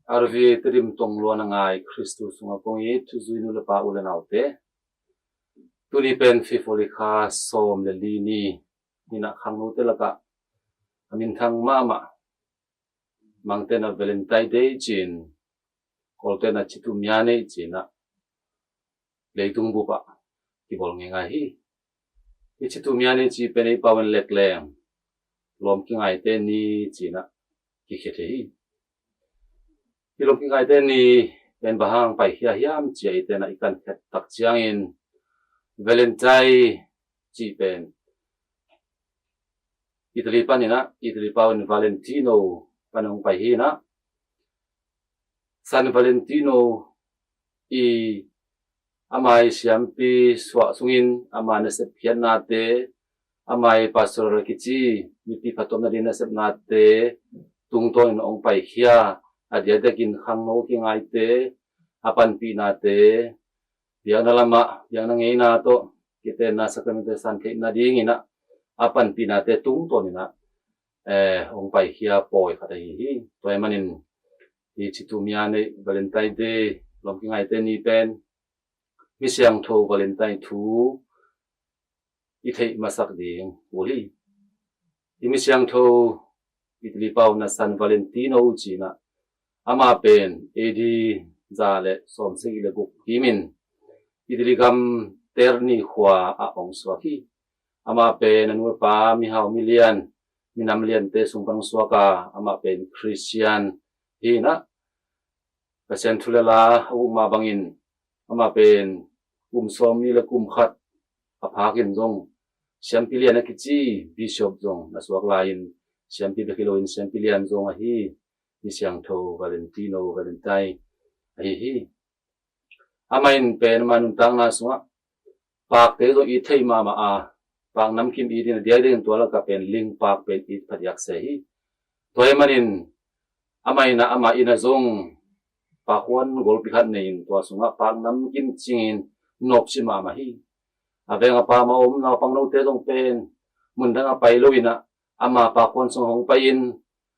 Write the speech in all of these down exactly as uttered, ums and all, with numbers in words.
R V Tedim tong luan a ngai Khristu sungah kong it thuzui nu le pa, u le naute, tuni pen Fifoli kha sawm le li ni, ni-in ah khangnote lakah a minthang mahmah, Mangte in ah Valentine Day ci-in, Kawlte in ah Chitu Mya Nei ci-in ah leitung bup ah kibawl ngeingai hi. Hih Chitu Mya Nei ci pen ei pau in lekleng lawm kingaite ni ci-in ah kikhia thei hi. Hih lawm kingaite ni pen bang hang paikhia hiam ci-a eite in ah i kankhiat tak ciangin, Valentine ci pen Italy panin ah, Italy pau in Valentino pan hong pai hi-in ah, San Valentino i ama i siampi suah sungin ama nasep khiatnate, ama i pastoral kici mipi phattuamna ding nasepnate tungtawnin hong paikhia, a diakdiakin khangno kingaite a panpihnate, biakna lamah biakna ngeina tawh kitenna sakramente san theih nadingin ah a panpihnate tungtawnin ah, eh, hong paikhia pawi khat ahi hi. Tua ahih manin hih Chitu Mya Nei Valentine Day, lawm kingaite ni pen mi siangtho Valentine thu i theih masak ding kul hi. Hih mi siangtho Italy pau in ah San Valentino ci-in ah, amah pen A D za le sawmsagih le guk kimin Italy gam Terni khua ah hong suak hi. Amah pen a nu a pa mihau milian, minam liante sung pan hong suak a, amah pen Christian hi-in ah, Pasian thu le la a um mah bangin amah pen kum sawmnih le kum khat a phakin zong siampi lian a kici bishop zong na suak lai-in, siampi bek hi loin siampi lian zong ahi, mi siangtho Valentino, Valentine ahi hi. Amah in pen ama nuntakna sungah pakte zong it thei mahmah a, pak namkim it in, a diakdiakin tua lakah pen lingpak pen it phadiak se hi. Tua ahih manin amah in ah, amah in ah zong pakhuan golpi khat nei-in tua sungah pak namkim cingin nopci mahmah hi. A veng a pam a om naupang note zong pen mundang a pai loin ah, ama pakhuan sung hong pai-in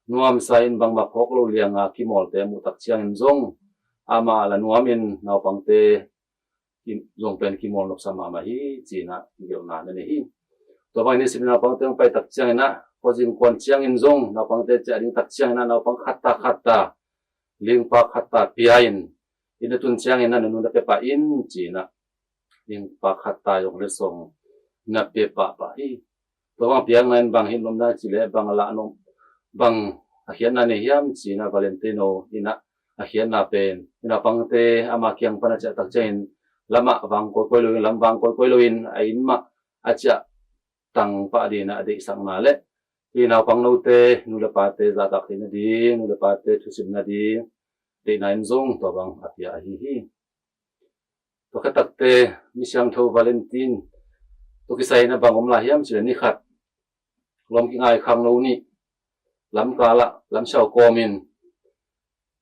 nuamsa in bangmah phawk lo lianga kimawlte a muh tak ciangin zong amah la nuamin naupangte zong pen kimawl nopsa mahmah hi ci-in ah gelhna na nei hi. Tua bangin i simi naupangte hong pai tak ciangin ah, khuazing kuan ciangin zong naupangte ciah ding tak ciangin ah, naupang khatta khatta lingpak khatta pia-in, inn a tun ciangin ah na nu na pia pah in ci-in ah lingpak khatta zong letsong na pia pahpah hi. Tua bang piakna in bang hilh nuam na cih leh, bang a lah nuam, bang a khiatna nei hiam ci-in ah, Valentino in ah a khiatna pen i naupangte ama kiang pan a ciah tak ciangin lamah vang kawikawi loin, lam vang kawikawi loin a inn mah a ciah tang pah dingin ah a deihsakna le i naupang note, nu le pate zahtak theih nading, nu le pate thusim nading deihna in zong tua bang a pia ahi hi. Tua khit takte mi siangtho Valentine tawh kisai in ah bang om lai hiam cih leh, ni khat lawm kingai khangno nih lamkal ah lamsiau kawmin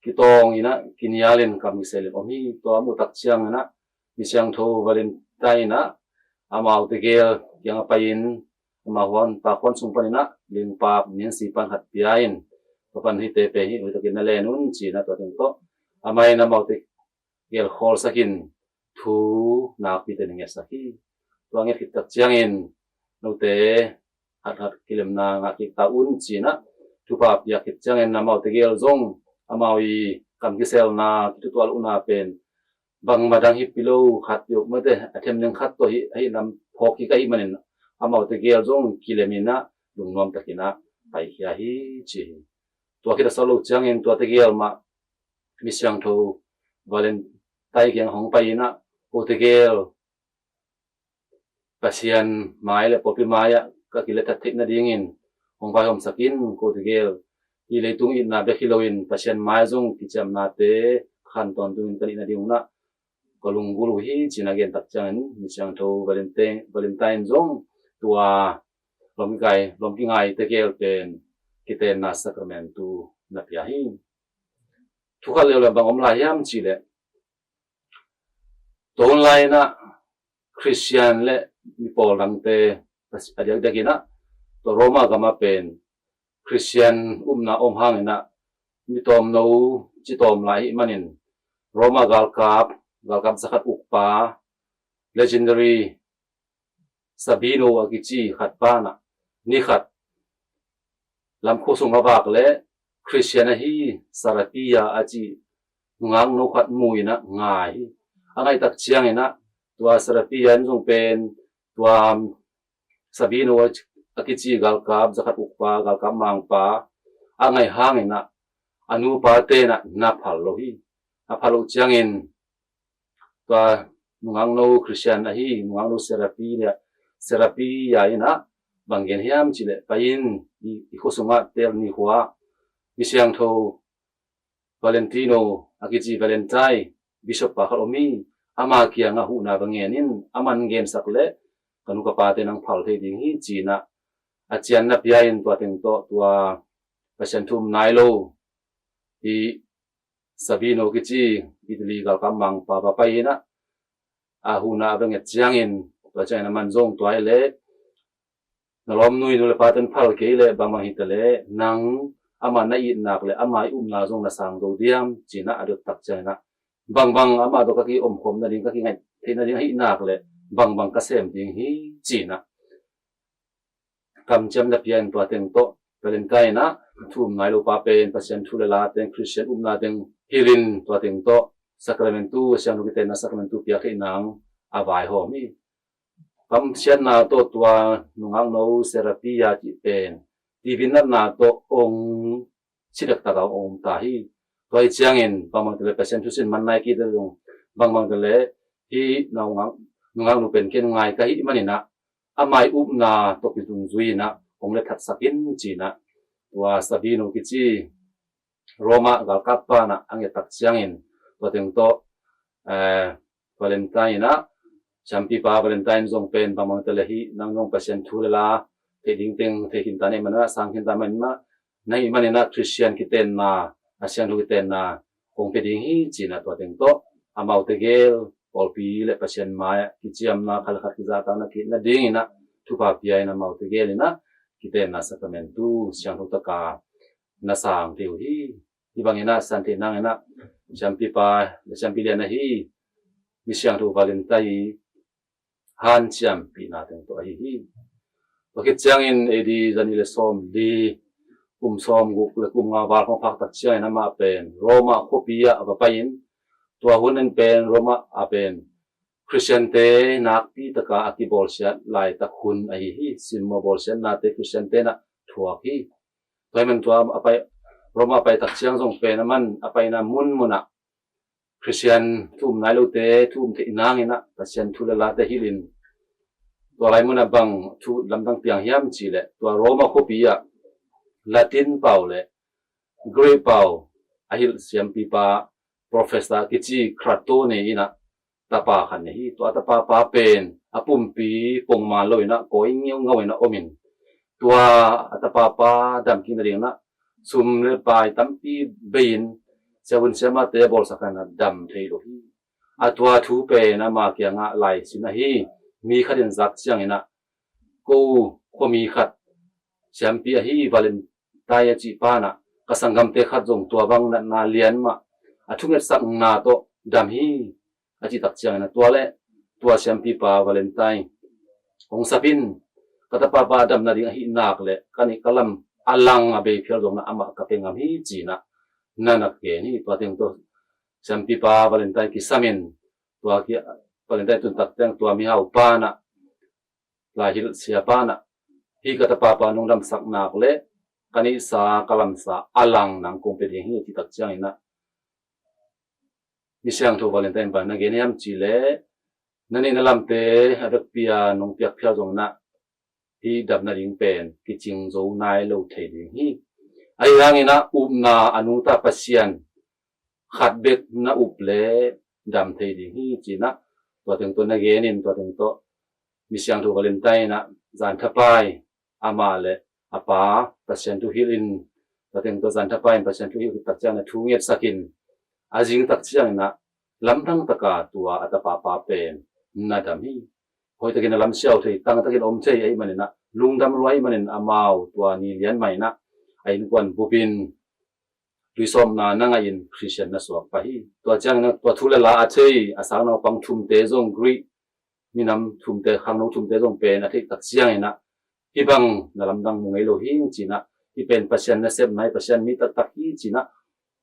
kitawng in ah kinialin kam kisel in om hi. Tua a muh tak ciangin ah mi siangtho Valentine in ah amau tegel kiangah pai-in, amau huan, pakhuan sung panin ah lingpak niansi pan khat pia-in, tua pan hihte pen hih hoih takin na len un ci-in ah tua teng tawh amah in amau tegel khawlsakin thu nakpi-in a ngetsak hi. Tua nget khit tak ciangin, note hatkhat kilemna ngah kik ta un ci-in ah thupha piak khit ciangin amau tegel zong amau i kam kiselna, kitutuah lohna pen bangmah dang hi pih lo, khat peuhmah teh a themning khat tawh hi, ahi lam phawk kik ahih manin amau tegel zong kilemin ah lungnuam takin ah paikhia hi ci hi. Tua khit a sawt lo ciangin tua tegel mah mi siangtho Valentine kiang hong pai-in ah, ko tegel, Pasian mai le pawlpi mai-ah ka kilethat theih nadingin hong vaihawmsak in, ko tegel. Hih leitung itna bek hi loin Pasian mai zong kiciamnate khan tawntungin ka neih nading un ah ka lunggulh uh hi ci-in a gen tak ciangin mi siangtho Valentine, Valentine zong tua lawm kingai, lawm kingai tegel pen kitenna sakramentu na pia hi. Thu khat leuleu bang om lai hiam cih leh, tua hun lai-in ah Khristian le mi pawl dangte a diakdiakin ah tua Roma gamah pen Khristian upna om hangin ah mi tawmno ci tawm lai ahih manin Roma galkap, galkap zakhat ukpa, legendary Sabino a kici khat pan ah ni khat lamkhua sung a vak leh Khristian ahi Sarapia a ci nungakno khat mu in ah ngai hi. A ngaih tak ciangin ah tua Sarapia in zong pen tua Sabino a kici galkap zakhat ukpa, galkap mangpa a ngaih hangin ah a nupa ten ah na phal lo hi. A phal loh ciangin tua nungakno Khristian ahi nungakno Serapi le Serapi a in ah bang gen hiam cih leh, pai in, i, i khua sungah tel ni khua mi siangtho Valentino a kici Valentine, bishop pa khat om hi. Ama kiangah huhna va ngen in, aman gensak leh ka nu ka pate nang phal thei ding hi ci-in ah a cian na pia in tua teng tawh tua Pasian thu um nai lo i Sabino kici Italy galkap mangpa va pai in ah a huhna a va nget ciangin tua ciangin aman zong tua hi leh na lawm nu i nu le pa ten phal kei leh bangbang hi ta leh nang ama na itnak le ama i upna zong na sang zo diam ci-in ah a dot tak ciangin ah bangbang ama tawh ka ki omkhawm nading ka kingaih theih nading ahih nak leh bangbang ka sem ding hi ci-in ah kamciam na pia in tua teng tawh Valentine ah thu um nai lo pa pen Pasian thu le la teng Khristian upna teng hilh in tua teng tawh Sacramentu, Siangtho kitenna Sacramentu piak theih nang a vaihawm hi. Kamsiatna tawh tua nungakno Serapi a cih pen TV natna tawh ong si taktak a ong om ta hi. Tua hi ciangin bangbang ta leh Pasian thu sin man nai kei ta zong bangbang ta leh hih nungak, nungaknu pen ken ngai ka hih manin ah ama i upna tawh kidungzui in ah ong le thatsak in ci-in ah tua Sabino kici Roma galkap pan ah a nget tak ciangin tua teng tawh eh, Valentine in ah siampipa Valentine zong pen bangbang ta leh hih nang zong Pasian thu le la theih ding teng theih khin ta na hih manin ah sang khin ta na hih manin ah na hih manin ah Khristian kitenna a siangtho kitenna kong pia ding hi ci-in ah tua teng tawh amaute gel pawlpi le Pasian mai-ah kiciamna khat le khat kizahtakna kihna dingin ah thupha pia in amaute gel in ah kitenna Sacramentu siangtho taka na sang thei uh hi. Hih bangin ah san theih nangin ah siampipa le siampi lian ahi mi siangtho Valentine hanciampihna teng tawh ahi hi. Tua khit ciangin AD zanih le sawmli, kum sawmguk le kum nga val khawng phak tak ciangin amah pen Roma khuapi ah va pai in tua hun in pen Roma ah pen Khristiante nakpi taka a kibawlsiat laitak hun ahi hi. Simmawh bawlsiatnate Khristiante in ah thuak hi. Tua hi man tua a pai, Roma a pai tak ciang zong pen aman a paina munmun ah Khristian thu um nai lote thu um theih nangin ah Pasian thu le late hilh in tua lai mun ah bang thu lamdang piang hiam cih leh tua Roma khuapi ah Latin pau le Greek pau a hilh siampipa professor kici Cratone in ah tapa khat nei hi. Tua a tapapa pen a pumpi pongman lo in ah kawi ngeungau in ah om in tua a tapapa dam kik nading in ah sum le pai tampi bei in siahun siamahte bawlsak in ah dam thei lo hi. A tua thu pen ama kiangah laisim ahi mi khat in zak ciangin ah ko khuami khat siampi ahi Valentine a cih pa in ah ka sanggamte khat zong tua bang natna lian mah a thungetsakna tawh dam hi a cih tak ciangin ah tua le tua siampipa Valentine hong sap in ka tapapa a dam nading ahih nak le ka neih ka lam a lang a bei phial zong in ah amah ka pia ngam hi ci-in ah na na gen hi. Tua teng tawh siampipa Valentine kisam in tua ki Valentine tun tak ciang tua mihau pa in ah laihilh siapa in ah hih ka tapapa nong damsak nak le ka neihsa ka lamsa a lang nang kong pia ding hi a cih tak ciangin ah mi siangtho Valentine pa in na gen hiam cih leh na neih na lamte a vekpi a nong piak phial zong in ah hih dam nading pen kicing zo nai lo thei ding hi. Ahi hangin ah upna a nungta Pasian khat bek na up le dam thei ding hi ci-in ah tua teng tawh na gen in tua teng tawh mi siangtho Valentine in ah zanthapai ama le a pa Pasian thu hilh in tua teng tawh zanthapai in Pasian thu hilh tak ciang in ah thu ngetsak in a zing tak ciangin ah lamdang taka tua a tapapa pen na dam hi. Hoihtakin a lamsiau thei, tangtakin a om thei ahih manin ah lungdam lua ahih manin amau tua ni lian mah in ah a innkuan bup in tuisawpna na ngah in Khristian na suak pah hi. Tua ciangin ah tua thu le la a thei a sang naupang thumte zong, Greek minam thumte, khangno thumte zong pen a theih tak ciangin ah hih bang na lamdang mu ngei lo hi ci-in ah, hih pen Pasian nasepna hi, Pasian mi taktak hi ci-in ah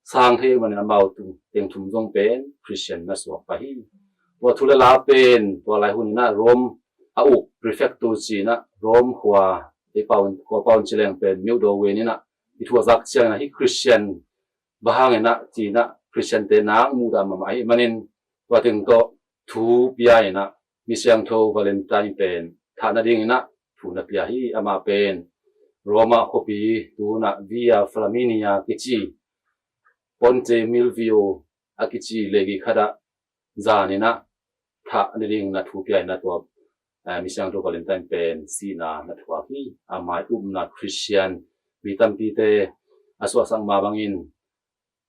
sang thei ahih manin amau teng thum zong pen Khristian na suak pah hi. Tua thu le la pen tua lai hunin ah Rome a uk prefect tu ci-in ah Rome khua, ei pau in, khua pau in ci leng pen Myo Dowen in ah hih thu a zak ciangin ah hih Khristian bang hangin ah ci-in ah Khristiante nang mudah mahmah ahih manin tua teng tawh thu pia in ah Misiangtho Valentine pen thah nadingin ah thu na pia hi. Amah pen Roma khuapi, tu-in ah Via Flaminia kici, Ponte Milvio a kici leigi khat ah zanin ah thah nadingin ah thu pia in ah tua, eh, Misiangtho Valentine pen sihna na thuak hi. A mai upna Khristian mi tampite a suahsak mah bangin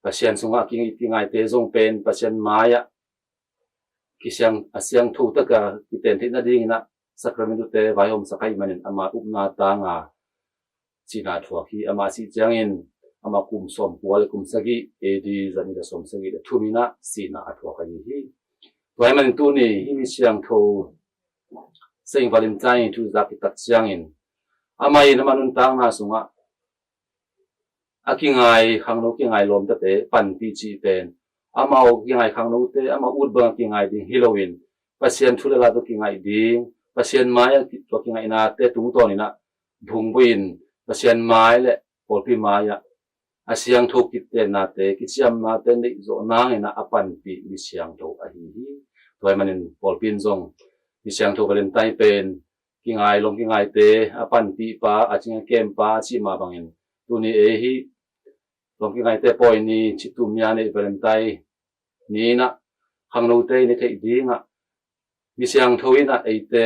Pasian sungah ki, kingaite zong pen Pasian mai-ah kisiang, a siangtho taka kiten theih nadingin ah Sacramentu-te vaihawmsak ahih manin ama upna tanga sihna a thuak hi. Ama sih ciangin ama kum sawmkua le kum sagih, A D zani le sawmsagih le thum in ah sihna a thuak ahi hi. Tua ahih manin tuni hih Misiangtho Saint Valentine thu zak khit tak ciangin amah in ama nuntakna sungah a kingai khangno, kingai lawmtate panpih cih pen amau kingai khangnote amau ut banga kingai ding hi loin Pasian thu le la tawh kingaih ding, Pasian mai-ah tua kingaihnate tungtawnin ah phungvuh in Pasian mai le pawlpi mai-ah a siangtho kitennate, kiciamnate neih zawh nangin ah a panpih Misiangtho ahi hi. Tua ahih manin pawlpi in zong Misiangtho Valentine pen kingai, lawm kingaite a panpihpa, a cing a kempa a cih mah bangin tuni ei hih lawm kingaite pawi ni, citu mia nei Valentine ni-in ah khangnote in i theih dingah Misiangtho in ah eite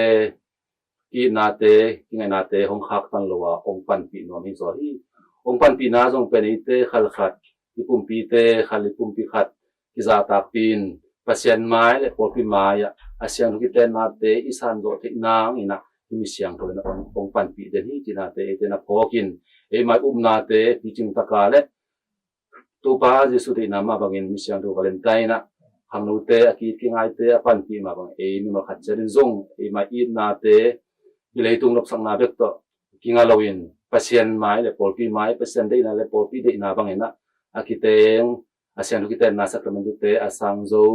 ki-itnate, kingaihnate hong khaktan lo a hong panpih nuam hi zaw hi. Hong panpihna zong pen eite khat le khat, i pumpite khat le pumpi khat kizahtakpih in Pasian mai le pawlpi mai-ah a siangtho kitennate i san zawh theih nangin ah hih Misiangtho in ah hong, hong panpih den hi cinate eite na phawkin ei mai upnate picing taka le Topa Jesu deihna mah bangin Misiangtho Valentine in ah khangnote, a ki-it kingaite a panpih mah bangin ei mimal khat ciatin zong ei mai itnate i leitung nopsakna bek tawh kinga loin Pasian mai le pawlpi mai, Pasian deihna le pawlpi deihna bangin ah a kiteng a siangtho kitenna Sacramentu-te a sang zo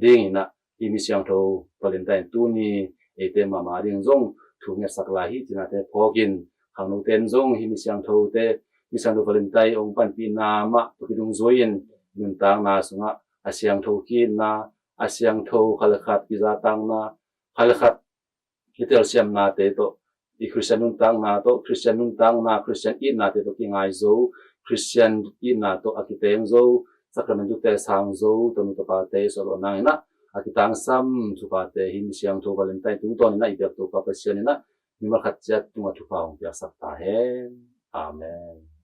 dingin ah hih Misiangtho Valentine tuni eite mahmah ding zong thu ngetsak lai hi cinate phawkin khangnote in zong hih Misiangthote, Misiangtho Valentine hong panpihna mah tawh kidungzui-in nuntakna sungah a siangtho ki-itna, a siangtho khat le khat kizahtakna, khat le khat kitelsiamnate tawh i Khristian nuntakna tawh, Khristian nuntakna, Khristian itnate tawh kingai zo, Khristian itna tawh a kiteng zo, Sacramentu-te sang zo, tanu tapate i suah zawh nangin ah a kitangsam thuphate hih Misiangtho Valentine tungtawnin ah i biak Topa Pasian in ah mimal khat ciat tungah thupha hong piaksak ta hen. Amen.